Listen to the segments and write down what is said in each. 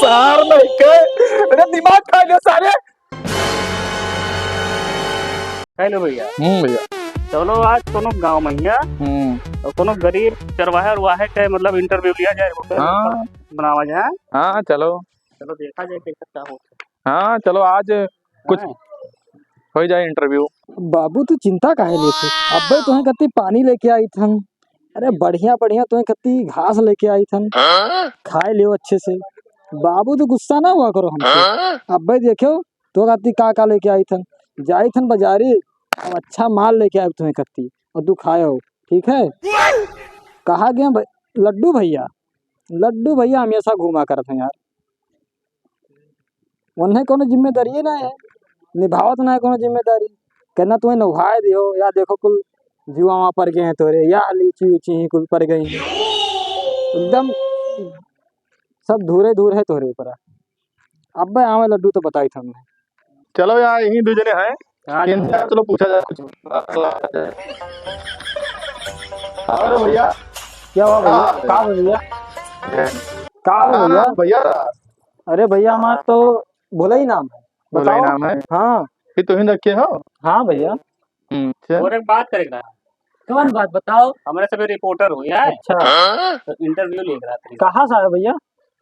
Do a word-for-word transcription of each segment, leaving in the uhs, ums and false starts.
सार नहीं के, अरे दिमाग खा गया सारे। हेलो भैया। हम्म भैया। चलो आज कोनो गाँव में हिया हम्म। और कोनो गरीब चरवाहे उरवाहे के मतलब इंटरव्यू लिया जाए, ओकर हाँ। बनावा जाए। हाँ, चलो। चलो देखा जाए कैसे क्या होता है। हाँ, चलो आज कुछ हाँ। हो जाए इंटरव्यू। बाबू तू चिंता काहे लेत है? अब्बे तोहे कत्ती पानी लेके आइत हन। अरे बढ़िया बढ़िया तोहे कत्ती घास लेके आइत हन। खाए लियो अच्छे से। बाबू तू गुस्सा ना हुआ करो हमसे। अब्बे देखो तो कत्ती का का लेके आइत हन। जाइत हन बाजारी, अब अच्छा माल लेके आए तोहे कत्ती और तू खायो, ठीक है? कहा गए भाई, लड्डू भैया, लड्डू भैया हमेशा घूमा करत हैं यार। उन्हें कोनो जिम्मेदारी ना है, निभावत ना है कोनो जिम्मेदारी। कहना तुम्हें नभाए दियो, या देखो कुल जुआवा पर गए हैं तोरे, या लीची उची ही कुल पर गई हैं। एकदम सब धूरे धूर है तोरे ऊपर। अब्बे आवे लड्डू तो बताइत हमने। चलो यार, यही दो जने हैं। हाँ। इनसे चलो पूछा जाए कुछ। और भैया? क्या हुआ भैया? हाँ। का हुआ भैया? का हुआ भैया? हाँ, भैया। अरे भैया, हमार तो भोला ही नाम है। भोला ही बताओ। नाम है? हाँ। ये तो ही रखे हो? हाँ भैया। हम्म, अच्छा। और एक बात करेगा। कौन बात बताओ? हमरे सब रिपोर्टर हो यार। अच्छा। तो इंटरव्यू लेके रहते हैं। कहाँ से आए भैया?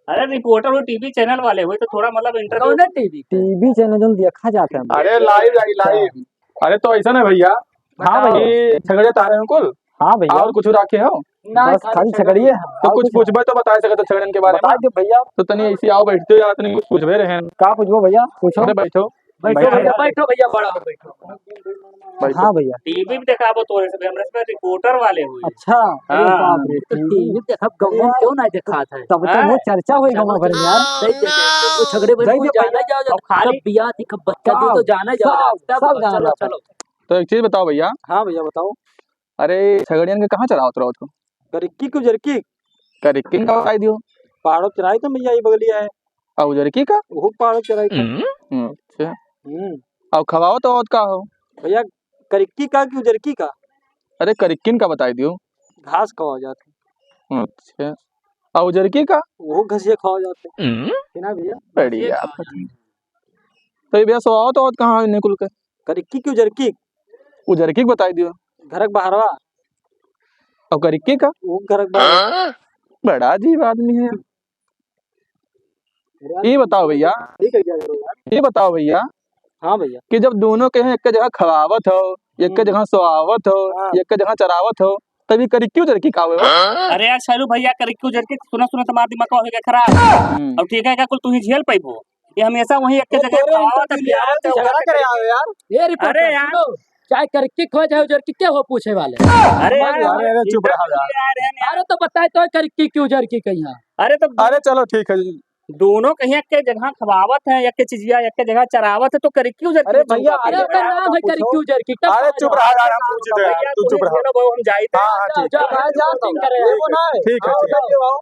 अरे रिपोर्टर हो, टीवी चैनल वाले हो, तो थोड़ा मतलब इंटरव्यू। कौन है टीवी? टीवी चैनल जो देखा जाता है। अरे लाइव आई, अच्छा। लाइव। अरे तो ऐसा ना भैया, हाँ भैया। कि छगड़े तारे हैं कुल? हाँ भैया। और कुछ रखे हो? ना, बस खाली खाली छगड़िए छगड़िए। तो और कुछ कुछ पूछबे तो बता सकते हो छगड़न के बारे में। बता दो भैया। तो तनी ऐसी आओ बैठते हो यार, तनी कुछ पूछबे रहे हैं। का पूछबो भैया? पूछो। अरे बैठो। बैठो बैठो। भैया, बैठो भैया, बड़ा हो, बैठो। बैठो। हाँ भैया। टीवी में देखाबो तोरे से, हमरे से रिपोर्टर वाले हुए। अच्छा। अरे हाँ। बाप रे, तो टीवी। टीवी देखब, गाँव में क्यों ना देखात है? तब तो हाँ। वो चर्चा होई गाँव भर में यार। दे दे, दे। वो छगड़े दे बने दे जाना भैया। जाओ, अब खाली सब बियाह थी, कब बच्चा सब, दी तो जाना जाओ, सब, तब सब जाना चलो, जाओ। चलो। तो एक चीज बताओ भैया। हाँ भैया, बताओ। अरे, छगड़ियन के कहाँ चरावत रहो तू? करिक्की के उजरकी। करिक्किन का बताई दियो। पहाड़ो चराई तो भैया, ये बगलिया है। आ उजरकी का? वो पहाड़ो चराई का। हम्म, अच्छा। हम्म। और खवाओ तो और का हो? भैया, करिक्की का कि उजरकी का? अरे, करिक्किन का बताई दियो। घास खवाओ जाते। अच्छा। और उजरकी का? वो घसिया खवाओ जाते। हम्म। है ना भैया? बढ़िया। तो ये भैया, सोआओ तो और कहाँ है निकुल के? करिक्की की उजरकी? उजरकी के बताई दियो। घर के बाहरवा। और करिक्की का? वो घर के बाहरवा। बड़ा अजीब आदमी है। अरे यार, ये बताओ भैया, ठीक है क्या करो यार? ये बताओ भैया हाँ भैया। कि जब दोनों के हैं एक जगह खवावत हो, एक हम्म। जगह सोआवत हो, हाँ। एक जगह चरावत हो, तब ये करिक्की उजरकी का हुए हो? अरे यार, शैलू भैया, करिक्की उजरकी, सुना, सुना, तुम्हारा दिमाग हो गया खराब। हम्म। अब ठीक है, क्या कुल तू ही झेल पैबो? ये हमेशा वहीं एक ये जगह तोरे खवावत है, interview लिया है, पियावत है, झगड़ा करे आवे यार। ये रिपोर्टर, अरे यार। सुनो, चाहे करिक्की खो, चाहे उजरकी, के हो पूछे वाले? अरे यार, अरे, अरे, चुप रहा यार। अरे तो बताए तो करिक्की की उजरकी कहिया? अरे तो अरे चलो ठीक है जी। दोनों कहीं एक के जगह खवावत है, एक के चिजिया, एक के जगह चरावत है, तो करिक्की उजरकी अरे में भैया, चौका अरे पे ओकर नाम है पूछो। करिक्की उजरकी, तब अरे कहा चुप जाओ। रहा यार, हम पूछे थे यार, भैया, तू चुप रहा। झेलो, हम जाइते हैं। हाँ, हाँ, ठीक है। जाओ, जाओ, जाओ, जाओ, जाओ, ठीक है, आओ, ठीक है। जाओ, आओ।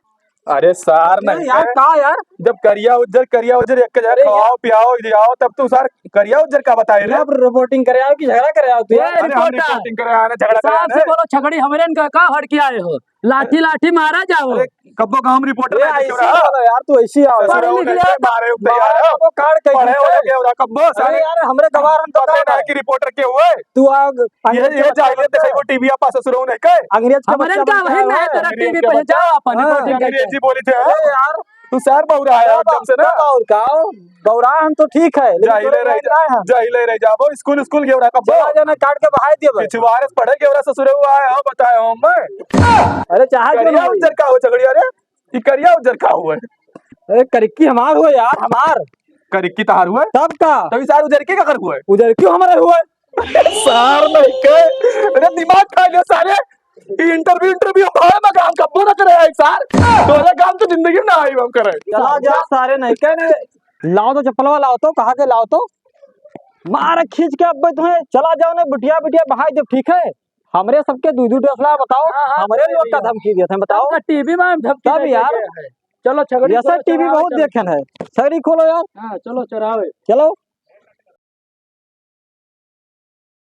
अरे सार अरे नहीं यार, है। का यार? जब करिया उज्जर, करिया उज्जर एक के जगह अरे यार। खवाओ, पियाओ, लियाओ, तब तू सार करिया उज्जर का बताए रे? अब रिपोर्टिंग करे आओ कि झगड़ा करे आओ तू यार? अरे हम रिपोर्टर। रिपोर्टिंग करे आए ना, झगड़ा करे हिसाब से आए। बोलो, छगड़ी हमरे इनका का हड़कियाए हो? लाठी, लाठी मारा जाओ। अरे, कब्बो का हम रिपोर्टर अरे, नहीं देखे ऐसी रहा। बोलो यार, तू ऐसी आओ। ससुर पढ़ लिख उन्हें लिया के मारे उठे यार। बारह को काट के पढ़े खींचे। वाले के उड़ा कब्बो पढ़े सारे। यार, हमरे गवार हम तो पता पता ना है। कि रिपोर्टर के हुए। तू आग, ये, अंग्रेज ये के जाइले बच्चा देखो, वो टीवी आपा ससुर उन्हें के। अंग्रेज के हमरे बच्चा का बनता वही है। नया तरह अंग्रेज टीवी के पे बच्चा। जाओ, अपन हाँ, रिपोर्टिंग अंग्रेजी करके। बोली थे। अरे यार, तू सार बहुरा है क्या एकदम से ना। बाबा और का हो? बहुरा हम तो ठीक है, लेकिन जाहिले तोरे रह लायक जा, ना है हम। जाहिले रह जाबो, स्कूल, स्कूल गेवरा का चला बो। जाना, काट के बहाय दिए बस। पिछुआरे से पढ़े गेवरा ससुरे हुआ है, हो बताए हो मैं। अरे चाहे जो करिया ना हो। उज्जर का हो छगड़िया रे? ई करिया उज्जर का हुआ है? अरे करिक्की हमार हुआ यार, हमार। करिक्की तहार हुआ है? तब का? तभी सार उज्जर के का कर हुआ है? उज्जर क्यों हमारे हुआ है? सार नहीं के, अरे दिमाग खा गया सारे। ई इंटरव्यू, इंटरव्यू हम भाड़ में काम कब्बो ना करे आई सार। तोरे काम तो जिंदगी में ना आई हम करे। चला जा सारे नहीं के ने। लाओ तो चप्पलवा लाओ तो, कहाँ के लाओ तो? मार खींच के अब्बे तुम्हें चला जाओ ने बिटिया, बिटिया बहाई देब, ठीक है? हमरे सबके दू दू डसला बताओ, हाँ, हाँ, हमरे लोग का धमकी देत हैं, बताओ। सबका टीवी में हम धमकी तब दे यार। देते हैं। चलो, छगड़ी ऐसा खोलो, टीवी चरावे बहुत चलो। देखे हैं। छगड़ी खोलो यार। हाँ, चलो, चरावे। चलो।